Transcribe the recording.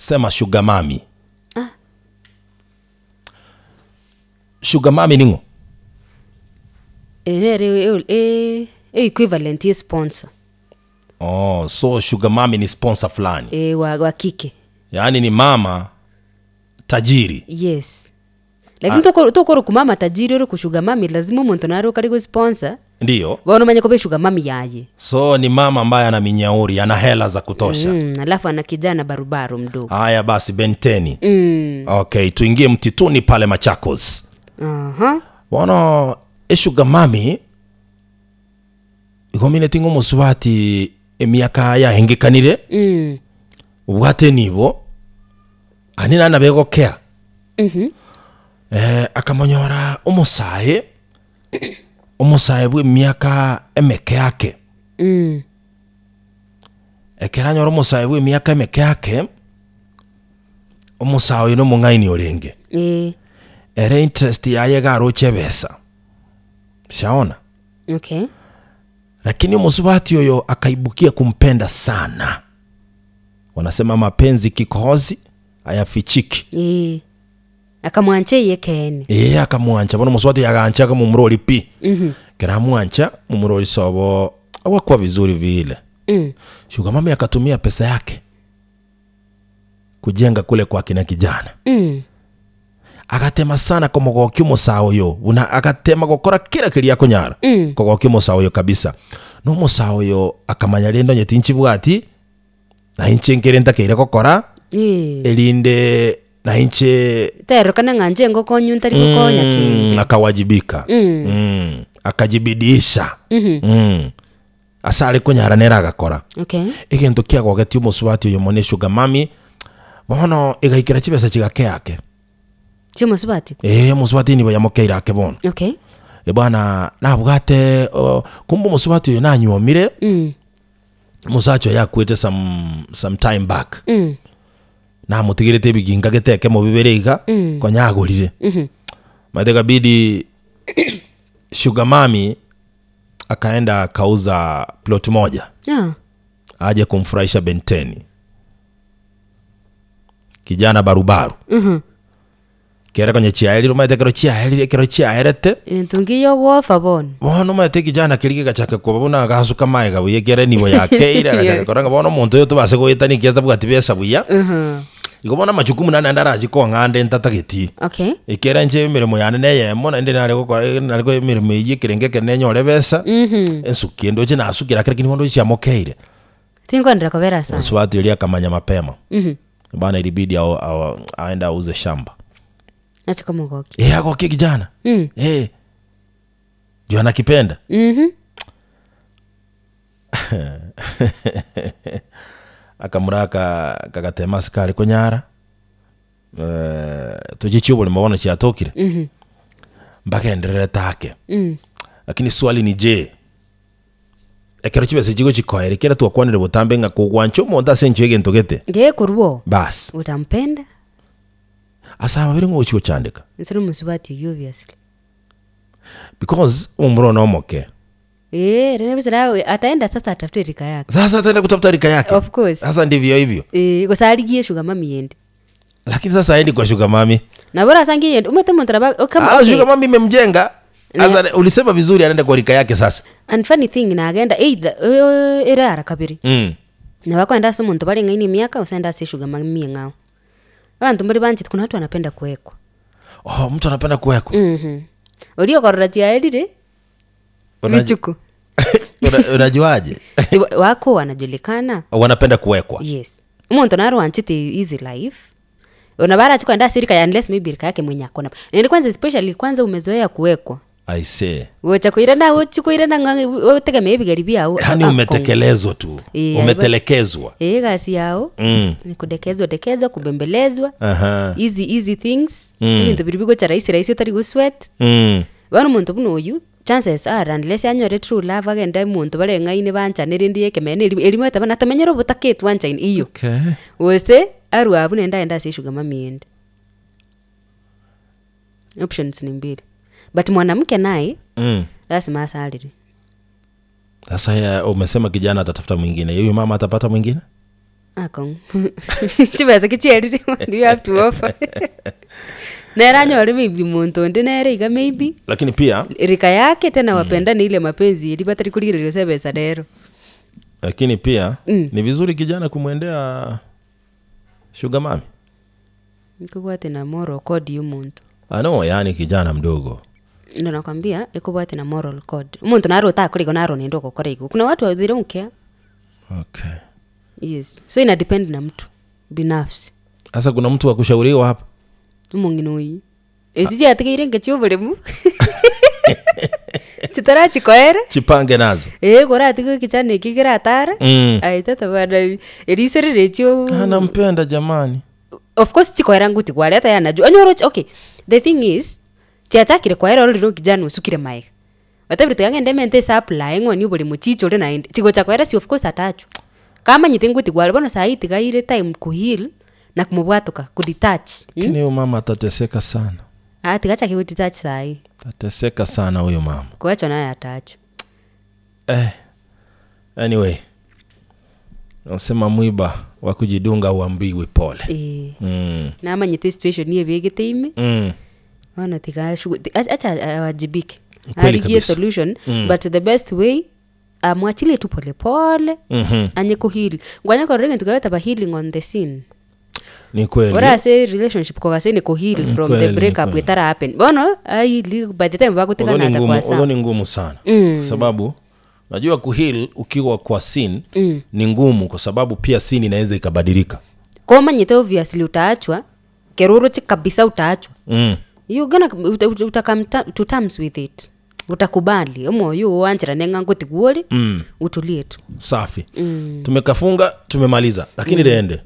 Sema sugar mami. Ah. Sugar mami ning'o? Eye nere e- e- e equivalent ye sponsor. Oh, so sugar mami ni sponsor fulani. Eh, wa, wa kike. Yaani ni mama tajiri. Yes. Lakini toko tokoroku mama tajiri ore kushuga mami lazima omonto nare okare gosponsor Ndiyo. bono omanye koba eshuga mami yaye. So ni mama ambaye ana minyauri, ana hela za kutosha. Mm, alafu ana kijana barubaru mdogo. Haya basi Benteni. Mm. Okay, tuingie mtituni pale Machakos. Aha. Bono eshuga mami igo omineti ng'a omosubati emiaka yahengekanire Mm. obwate enibo ani naende nabo egokea eh, akamonyora omosae omosae bwa emiaka emeke ake Mm. ekero anyora omosae bwa emiaka emeke ake omosae oyo na omong'aini orenge Eh. ere interest yaye iga aroche ebesa shaona Okay. Lakini omosubati oyo akaibukia kumpenda sana. Wanasema mapenzi kikohozi hayafichiki. Ee. Akamwancha eye ekeene. Ee akamwancha bono omosubati oyo agancha akamomurori pi. Ekero amwancha momurori sobo agwakwa vizuri vile. Sugar mummy akatumia pesa yake kujenga kule kwa kina kijana. Agatema sana komogokia omosae oyo, buna agatema gokora kera keria akonyara kogokia omosae oyo kabisa. Na omosae oyo akamanya rende onye tinchibwati, na inche nkere ntakeire gokora, erinde na inche Terorokana ng'a inche ngokonyu ntari gokonya kende. Akawajibika. Akajibidiisha. Ase are konyara nere agakora. Okay. Egento kiagogetie omosubati oyo mono esugar mummy, bono egaikera chibesa chigakea ake. Chiomosubati? Ee, omosubati nigo yamokeire ake bono. Okay. E bwana nabwate oh, kumbe omosubati oyo nanyuomire, Mm. omosacha oye akwete some, some time back. Mm. Namotigerete ebiginga gete ekemo bibere iga, Mm. konya agorire. Mhm. Maete ikabidi sugar mummy akaenda akauza plot moja Yeah. aje kumfurahisha Benteni kijana barubaru Mhm. kere konye chiaerire omanyete ekero chiaerire ekero chiaerete Egento nkiya ogwofa bono. bono omanyete ekijana keria gegachaka koba buna gasuka maega buya ekiagera enibo yakeire agachaka korora ng'a bono omonto oyo tobase goetania ekiagera tabwati besa buya Mhm. Igo bono amachukumu nane naende arache kong'anda ntatageti. Okay. Ekiagera inche emeremo yane neyemo naende nare gokora nare gokora emeremo eyio ekerengo ekere nenyore ebesa, ensukie ndoche nasukire ake lakini bono ndoche chiamokeire. Tinkoenderera kobera ase aya. Mosubati oria akamanya mapema, bana ilibidi ao- ao- aende auze shamba. Ache komogokia. Eh, agokie kijana. Eh. Juu anakipenda. Akamura aka kagatema ase kare konyara, tochie chioborimo bono chiatokire, mbagendererete ake. Lakini swali ni je, ekero chibesa chigochi koera ekero twakwanire botambe ng'a kogwancha omonto ase enchera egento gete, Ngekorwa oo, bas, utampenda? ase ababere ng'o ogochi gochandeka? Inse nomosubati oyio obviously. Because omomura one omoke. Eeh, rende besa nawe ataenda sasa atafute rika yake. Sasa ataenda kutafuta rika yake. Of course. Sasa ndivyo hivyo. Eeh, gose arigie sugar mummy ende. Lakini sasa haendi kwa sugar mummy. Nabo orasange eyende, omanyete omonto nabo o kama Ah, okay. sugar mummy imemjenga. Sasa ulisema vizuri anaenda kwa rika yake sasa. And funny thing nagenda either ere ara kabere. Nabo akoenda ase omonto bareng'aine emiaka gose aende ase esugar mummy eng'ao. Abanto mbare banchete kuna watu wanapenda kuwekwa. Oh, mtu anapenda kuwekwa. Oria okorora chiaerire, Unaji- Richuko. Una- Unajuaje? Si wa- wako wanajulikana. Wanapenda kuwekwa. Yes. Omonto naro oanchete easy life. Ona barache kogenda ase erika unless maybe erika yake mwenye akona. Naende kwanza especially kwanza umezoea kuwekwa. I see. Gocha koirana gochi koirana ng'a otegemee ebigeri biago. Yaani umetekelezwa tu. Eh, Umetelekezwa. Eh, egasi yao ni kudekezwa dekezwa kubembelezwa. Easy easy things. Ebinto biria bigocha rahisi rahisi otari gosweat. Bono omonto buna oyio, chances are unless anyore true love agende omonto bareng'aine banchane rende ya ekeene eri eri omanyete buna tamenyere obotaka etwanchaine iywo. Okay. Gose, arwe abwo naende agende ase esugar mummy ende. Options ni mbili. But mwanamke naye, lazima asarire. Sasa ya, umesema kijana atatafuta mwingine, huyu mama atapata mwingine? Akong'u. Chibesa ki chierire what do you have to offer? Nere anyore maybe monto onde nere iga maybe, Lakini pia rika yake tena wapendane ile mapenzi eria batari korigereria gose ebesa nero. Lakini pia ni vizuri kijana kumwendea sugar mami. Nkobwate na moral code ya omonto. Ah, no, yani kijana mdogo. Ndo nakwambia, ekobwate na moral code. Omonto naro otakora igo naro naende ogokora igo. Kuna watu they don't care. Okay. Yes. So ina depend na mtu binafsi. Sasa kuna mtu wa kushauriwa hapa? Omong'ina oyio. Echio chiatigeire inka chia oboremo chitarachikoera. Chipange nazo. Ee koratige ekichana ekio keratare, Mm. aye tata bana eriso rire echio Anampenda jamani. Of course chikoera ngoti kwareta yanajua onye oroche okay the thing is chiachakire koera oro riro kijana osukire maega otebire tiga ng'ende mente esupply ng'onie oboremo chichore naende chigocha koera si of course atachwa kamanyete ngoti kware bono saii tiga aire time kuheal na komobwatoka kodetach Lakini huyo mama atateseka sana. Ah tiga achake godetach saii. Atateseka sana huyo mama. Koachwa naye atachwa. Eh. Anyway. Nasema mwiba wa kujidunga uambiwi pole. Ee. Mm. Namanyete situation ebegete ime. Bono tiga ashu acha awajibike. Kweli Arigie kabisa. solution but the best way amwachilie tu polepole anye kuheal. Nkwanya korora egento keria goteba healing on the scene. Ni kweli. Ore ase relationship kogase ni kuheal from Kweli, the ni breakup kweli. etara happen. Bono aheal by the time Although bagotigana ni ngumu, atakuwa although sawa. ni ngumu sana. Sababu najua kuheal ukiwa kwa scene ni ngumu kwa sababu pia scene inaweza ikabadilika. Komanyete obviously utaachwa kero oroche kabisa utaachwa. You gonna uta, uta, uta come to terms with it. Utakubali omoyo oancherane ng'a ngotigwa ore utulie tu. Safi. Tumekafunga, tumemaliza. Lakini rende.